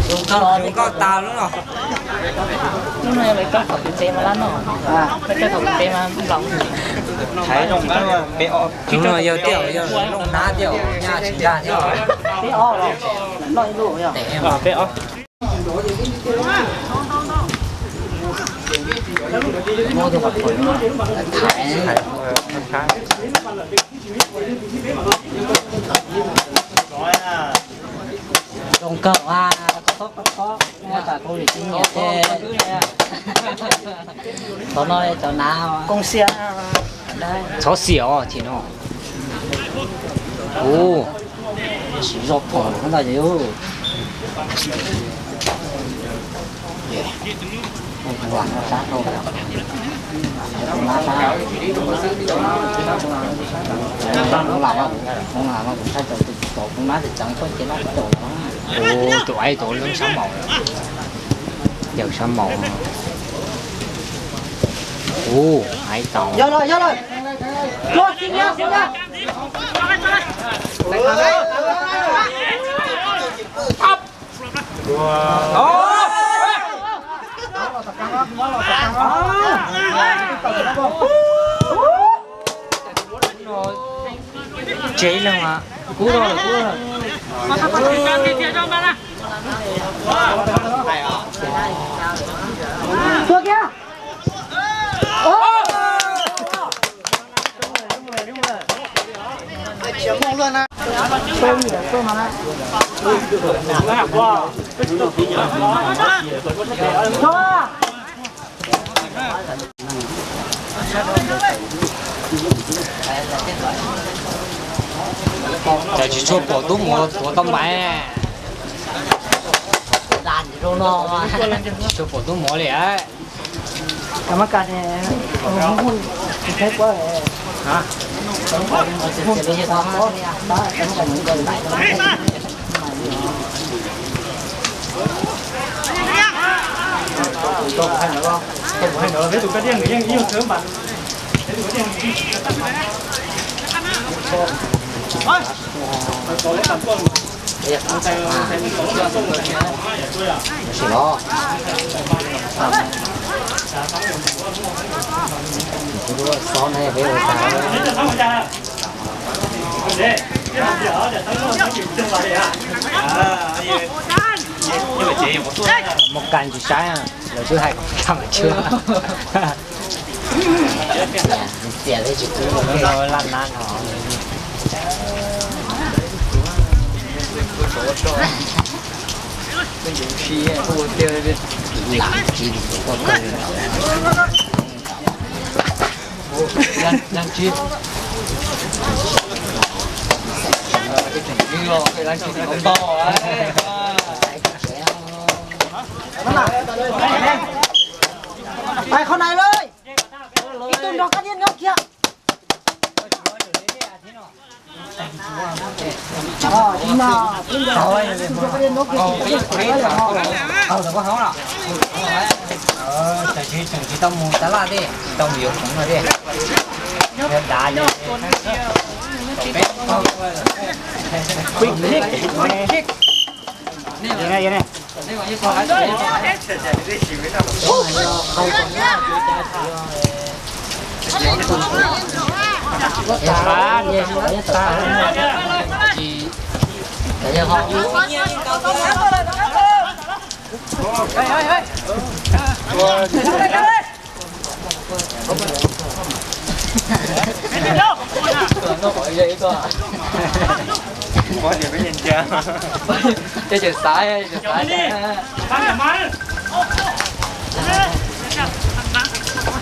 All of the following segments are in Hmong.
Zoo nkauj tas lub no. Lub no yog lawv coj thaum kuv tsev mas lab noj, lawv coj thaum kuv tsev mas nplaum. Lub no yog tiaj, yog lub nab tiaj, nyaj tsis nkag thiab. Peb ob los noj ib lub. Peb ob. Zoo nkauj a, koj txhob koj txhob muab tas koj li tsis nyiam thiab. Qhov no cov nav koob xiab. Txhob xiam os, chim no. Ua, tsis zoo phom ntag yus. Tus aib tus leeb sab maum, yawg sab maum. Ua, aib tau. Yog lawm, yog lawm. Tua, tua, tua. Tsev ib leeg mas kub rau lawm, kub rau. Tua kiag. Cas tsis tshua pom tub muam tuav tau npaiv. Tsis tshua pom tub muam li. Sim no, xov ne peb ua tas. Muaj kas tsis saib, lawv twb hais kom txaj mas tshuab. Laj nab no. Tais qhov nais lawm, ib tug nrog kab liab nyob kiag. Tsis tau mus tab laj thiab, tsis tau mus yuav khoom no thiab. Dav Ces xav, xav.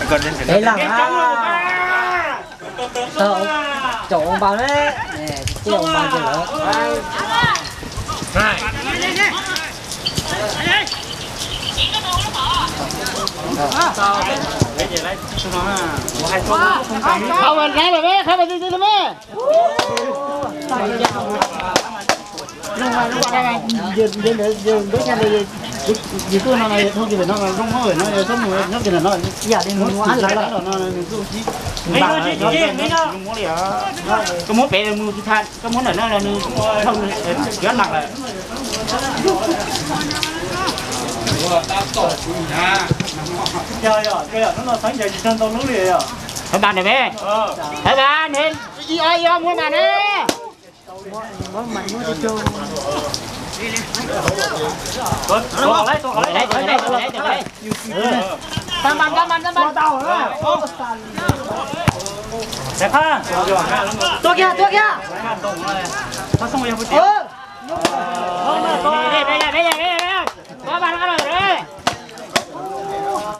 Peb leeg na. Tau caum ua npas ne, tsis caum ua npas ces lawv. Qhov mas nab lawm me, qhov mas ti ti lawm me. Yus tuaj no thauj kiag ntawm no, zoo hauj lwm no, txhob mus nyob kiag ntawm no, ib yam li nws mus ab lawm no, nws tuaj ua si. Koj muab pem mus tsis tag, koj muab ntawm no los nws thauj nws cov nas lawm. Yog, yog, yog, hnub no xeeb ncaws tsis tshua ntau lub li yog. Thawb pas ntawm me. Thawb pas ne, ib ob ib ob muab mas ne. Tua kiag, tua kiag.